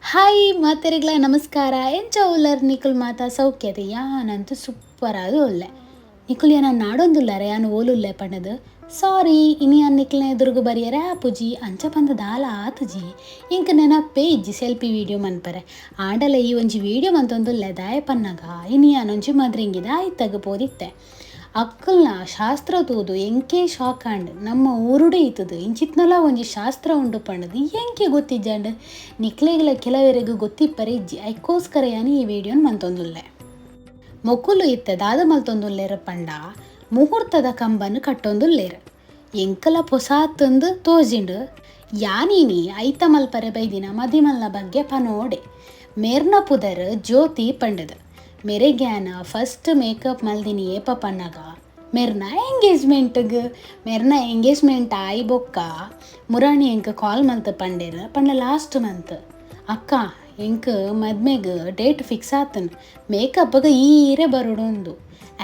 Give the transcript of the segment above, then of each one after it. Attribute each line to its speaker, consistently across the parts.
Speaker 1: Hi ಮಾತೆರೆಗ್ಲ ನಮಸ್ಕಾರ. ಎಂಚ ಉಲ್ಲರ್ ನಿಕುಲ್ ಮಾತ? ಸೌಖ್ಯತೆ? ಯಾನಂತೂ ಸೂಪರ್ ಆದ್ ಉಲ್ಲೆ. ನಿಕುಲ್ ಎನ ನಾಡೊಂದುಲ್ಲಾರೆ ಯಾನ್ ಓಲುಲ್ಲೆ ಪಂಡದು. ಸಾರಿ, ಇನಿ ಯಾನ್ ನಿಕ್ಲ್ನ ಎದುರುಗು ಬರಿಯರೆ ಆಪುಜಿ. ಅಂಚ ಪಂದ್ ದಾಲ ಆತುಜಿ, ಎಂಕ್ ನೆನಪೇ ಇಜ್ಜಿ ಸೆಲ್ಫಿ ವೀಡಿಯೋ ಮನ್ಪರೆ. ಆಂಡಲ ಈ ಒಂಜಿ ವೀಡಿಯೋ ಮಂತೊಂದುಲ್ಲೆ. ದಾಯೆ ಪನ್ನಗ ಇನಿ ಯಾನೊಂಜಿ ಮದ್ರಿಂಗಿದ ಆಯ್ತಗ್ ಪೋದಿತ್ತೆ. ಅಕ್ಕಲ್ನ ಶಾಸ್ತ್ರ ತೂದು ಎಂಕೇ ಶಾಕ್ ಆಂಡ್. ನಮ್ಮ ಊರುಡೇ ಇತ್ತದು ಇಂಚಿತ್ನಲ ಒಂಜಿ ಶಾಸ್ತ್ರ ಉಂಡು ಪಂಡದು ಎಂಕೆ ಗೊತ್ತಿಜ್ಜಾಂಡ್. ನಿಕ್ಲೆಗ್ಲ ಕೆಲವೆರೆಗ್ ಗೊತ್ತಿಪ್ಪರೆ ಇಜ್ಜಿ. ಐಕೋಸ್ಕರ ಯಾನ್ ಈ ವೀಡಿಯೋನ್ ಮಂತೊಂದುಲ್ಲೆ. ಮೊಕುಲು ಇತ್ತೆ ದಾದ ಮಲ್ತೊಂದುಲ್ಲೆರ್ ಪಂಡ ಮುಹೂರ್ತದ ಕಂಬನ್ ಕಟ್ಟೊಂದುಲ್ಲೆರ್. ಎಂಕಲ ಪೊಸಾತಂದು ತೋಜಿಂಡ್. ಯಾನಿನಿ ಐತ ಮಲ್ಪರೆ ಬೈದಿನ ಮದಿಮಲ್ನ ಬಗ್ಗೆ ಪನೋಡೆ. ಮೇರ್ನ ಪುದರ್ ಜ್ಯೋತಿ ಪಂಡದು. ಮೆರೆಗ್ಯಾನ ಫಸ್ಟ್ ಮೇಕಪ್ ಮಲ್ದಿನಿ ಏಪ ಪನ್ನಗ ಮೆರ್ನ ಎಂಗೇಜ್ಮೆಂಟ್ಗ್. ಮೆರ್ನ ಎಂಗೇಜ್ಮೆಂಟ್ ಆಯಿ ಬೊಕ್ಕ ಮುರಾಣಿ ಎಂಕ್ ಕಾಲ್ ಮಲ್ತ್ ಪಂಡೆರ್ ಪಂಡ ಲಾಸ್ಟ್ ಮಂತ್, ಅಕ್ಕ ಎಂಕ್ ಮದ್ಮೆಗ್ ಡೇಟ್ ಫಿಕ್ಸ್ ಆತನ್, ಮೇಕಪ್ಗೆ ಈರೆ ಬರೋಡು.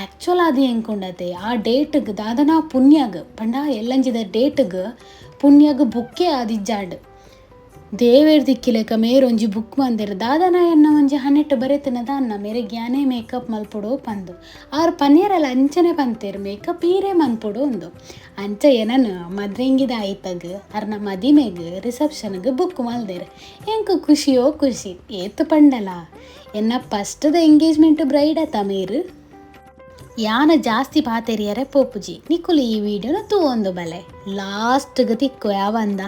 Speaker 1: ಆ್ಯಕ್ಚುಲ್ ಅದು ಎಂಕುಂಡತೆ ಆ ಡೇಟ್ಗ್ ದಾದನಾ ಪುಣ್ಯಗ್ ಪಂಡ ಎಲ್ಲಂಜಿದ ಡೇಟ್ಗ್ ಪುಣ್ಯಗ್ ಬುಕ್ಕೇ ಆದಿಜ್ಜಾಂಡ್. ದೇವೆರ್ ದಿಕ್ಕಿಲೆಕ ಮೇರೊಂಜಿ ಬುಕ್ ಮಂದೆರ್. ದಾದನ ಎನ್ನ ಒಂಜಿ ಹನೆಟ್ ಬರೆತಿನ ದಾನ್ನ ಮೇರೆಗ್ ಯಾನೇ ಮೇಕಪ್ ಮಲ್ಪೊಡು ಪಂದು. ಆರ್ ಪನಿಯರಲ ಅಂಚನೆ ಪಂತೆರ್, ಮೇಕಪ್ ಈರೇ ಮನ್ಪೊಡು ಉಂದು. ಅಂಚ ಎನನ್ ಮದ್ರೆಂಗಿದ ಆಯ್ತಗ್ ಅರ್ನ ಮದಿಮೆಗ್ ರಿಸೆಪ್ಷನ್ಗ್ ಬುಕ್ ಮಲ್ದೆರ್. ಎಂಕ್ ಖುಷಿಯೋ ಖುಷಿ. ಏತ್ ಪಂಡಲ ಎನ್ನ ಫಸ್ಟ್ದ ಎಂಗೇಜ್ಮೆಂಟ್ ಬ್ರೈಡ್ ಅತ ಮೇರ್. ಯಾನ ಜಾಸ್ತಿ ಪಾತೆರಿಯರೆ ಪೋಪುಜಿ. ನಿಕುಲು ಈ ವೀಡಿಯೋನ ತೂವೊಂದು ಬಲೆ, ಲಾಸ್ಟ್ಗ್ ತಿಕ್ಕು ಯಾವಂದ.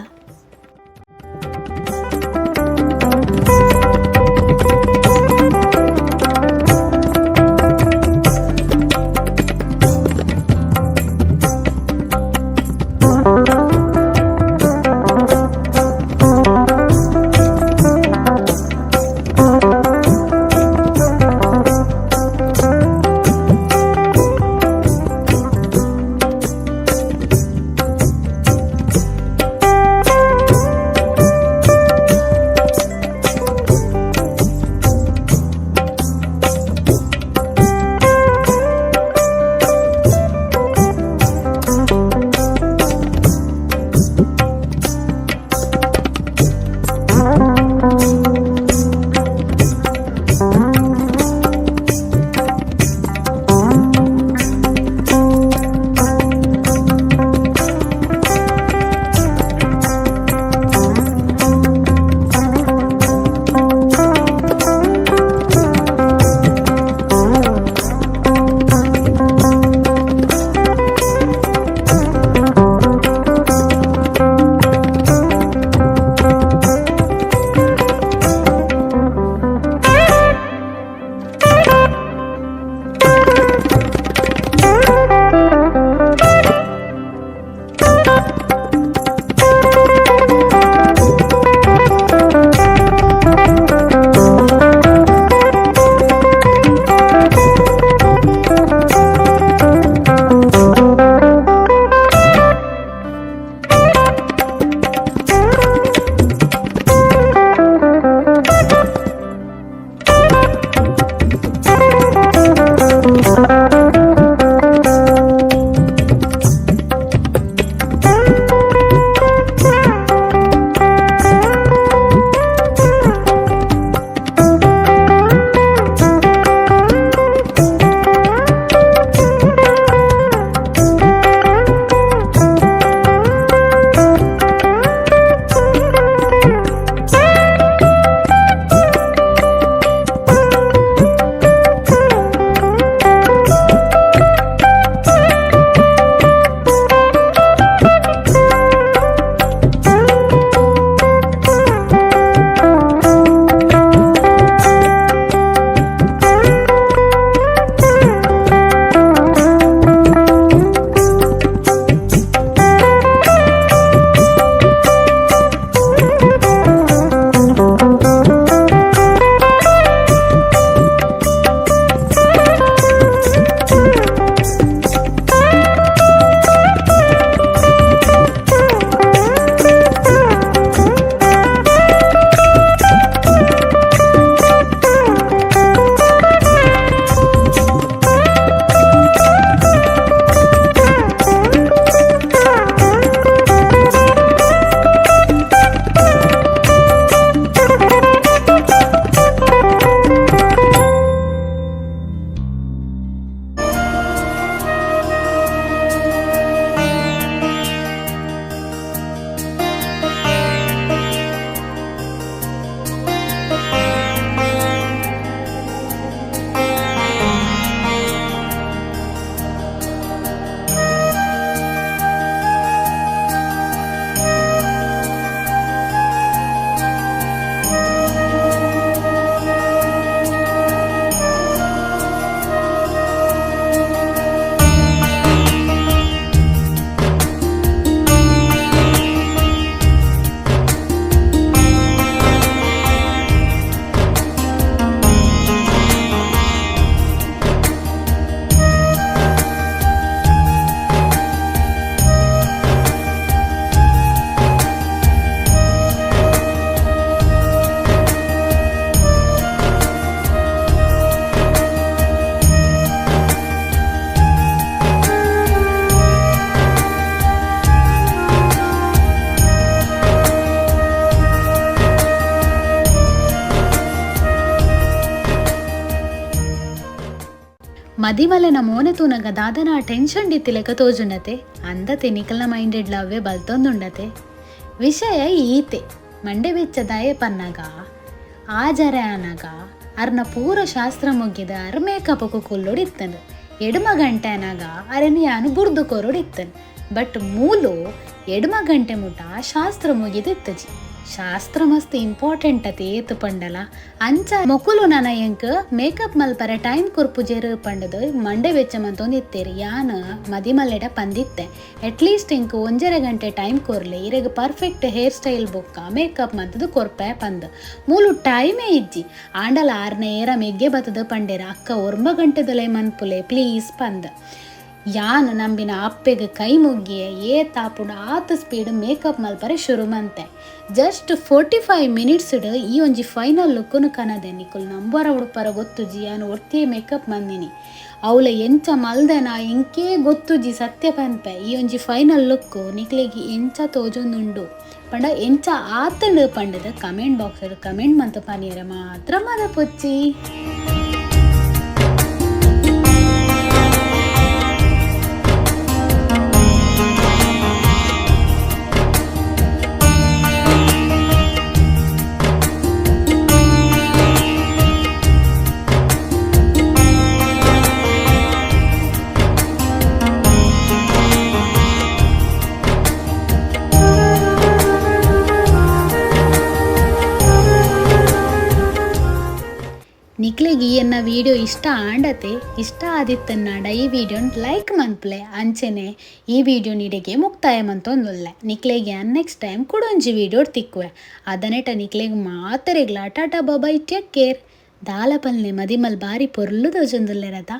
Speaker 1: ಮದಿಮಲೆನ ಮೋನೆ ತೂನಗ ದಾದನ ಟೆನ್ಷನ್ ಡಿತ್ತಿಲೆಕ ತೋಜುಂಡತೆ. ಅಂದತೆ ನಿಕಲ್ನ ಮೈಂಡೆಡ್ ಲವ್ವೆ ಬಲ್ತೊಂದುಂಡತೆ. ವಿಷಯ ಈತೆ ಮಂಡೆ ಬೆಚ್ಚದಾಯೆ ಪನ್ನಗ ಆಜರೆ ಆನಗ ಅರ್ನ ಪೂರ ಶಾಸ್ತ್ರ ಮುಗಿದ ಅರ್ ಮೇಕಪ್ ಕುಲ್ಲೊಡಿತ್ತನು. ಎಡ್ಮ ಗಂಟೆ ಆನಗ ಅರೆನ್ ಯಾನು ಬುರ್ದು ಕೊರೊಡಿತ್ತನು. ಬಟ್ ಮೂಲು ಎಡ್ಮ ಗಂಟೆ ಮುಟ ಶಾಸ್ತ್ರ ಮುಗಿದಿತ್ತಜಿ. ಶಾಸ್ತ್ರ ಮಸ್ತ್ ಇಂಪಾರ್ಟೆಂಟ್ ಅತೆ ಏತ್ ಪಂಡಲ. ಅಂಚ ಮೊಕುಲು ನನ ಎಂಕ್ ಮೇಕಪ್ ಮಲ್ಪರೆ ಟೈಮ್ ಕೊರ್ಪುಜೆರ್ ಪಂಡದು ಮಂಡೆ ಬೆಚ್ಚ ಮಂತೊಂದಿತ್ತೆರ್. ಯಾನ್ ಮದಿಮಲ್ಲೆಡ ಪಂದಿತ್ತೆ ಅಟ್ಲೀಸ್ಟ್ ಎಂಕ್ 1.5 ಗಂಟೆ ಟೈಮ್ ಕೊರ್ಲೆ, ಇರೆಗ್ ಪರ್ಫೆಕ್ಟ್ ಹೇರ್ ಸ್ಟೈಲ್ ಬೊಕ್ಕ ಮೇಕಪ್ ಮಂತದು ಕೊರ್ಪೆ ಪಂದ್. ಮೂಲು ಟೈಮೇ ಇಜ್ಜಿ. ಆಂಡಲ ಆರ್ನ ಏರ ಮೆಗ್ಗೆ ಬತ್ತದ ಪಂಡೇರ ಅಕ್ಕ 9 ಗಂಟೆದೊಲೆ ಮನ್ಪುಲೆ ಪ್ಲೀಸ್ ಪಂದ್. ಯಾನ್ ನಂಬಿನ ಅಪ್ಪೆಗ್ ಕೈ ಮುಗ್ಗಿಯೆ ಏತಾಪುಂಡು ಆತ್ ಸ್ಪೀಡ್ ಮೇಕಪ್ ಮಲ್ಪರೆ ಶುರು ಮಂತೆ. ಜಸ್ಟ್ 45 ಮಿನಿಟ್ಸ್ ಈ ಒಂಜಿ ಫೈನಲ್ ಲುಕ್ಕುನು ಕನದೆ. ನಿಕುಲು ನಂಬರ ಉಡುಪರ ಗೊತ್ತುಜಿ ಯಾನ್ ಒರ್ತಿಯೇ ಮೇಕಪ್ ಮಂದಿನಿ. ಅವಳ ಎಂಚ ಮಲ್ದೆನ ಎಂಕೇ ಗೊತ್ತುಜಿ ಸತ್ಯ ಪನ್ಪೆ. ಈ ಒಂಜಿ ಫೈನಲ್ ಲುಕ್ಕು ನಿಕ್ಲೆಗ್ ಎಂಚ ತೋಜೊಂದುಂಡು ಪಂಡ ಎಂಚ ಆತಂಡು ಪಂಡದ ಕಮೆಂಟ್ ಬಾಕ್ಸ್ ಕಮೆಂಟ್ ಮಂತ ಪನಿಯರೆ ಮಾತ್ರ ಮದಪೊಚ್ಚಿ. ನಿಕ್ಲೆಗ್ ಈ ಎನ್ನ ವಿಡಿಯೋ ಇಷ್ಟ ಆಂಡತೆ ಇಷ್ಟ ಆದಿತ್ತನ್ನಾಡ ಈ ವಿಡಿಯೋನ್ ಲೈಕ್ ಮನ್ಪುಲೆ. ಅಂಚೆನೆ ಈ ವಿಡಿಯೋ ನಿಡೆಗೆ ಮುಕ್ತಾಯ ಮಂತೊಂದುಲ್ಲೆ. ನಿಕ್ಲೆಗ್ ಯಾನ್ ನೆಕ್ಸ್ಟ್ ಟೈಮ್ ಕುಡೊಂಜಿ ವಿಡಿಯೋ ತಿಕ್ಕುವೆ. ಅದನೆಟ ನಿಕ್ಲೆಗ್ ಮಾತೆರೆಗ್ಲ ಟಾಟಾ ಬಾಬಾಯ್ ಟೇಕ್ ಕೇರ್. ದಾಲ ಪಲ್ನೆ ಮದಿಮಲ್ ಬಾರಿ ಪೊರ್ಲು ತೋಜೊಂದುಲ್ಲೆರತ.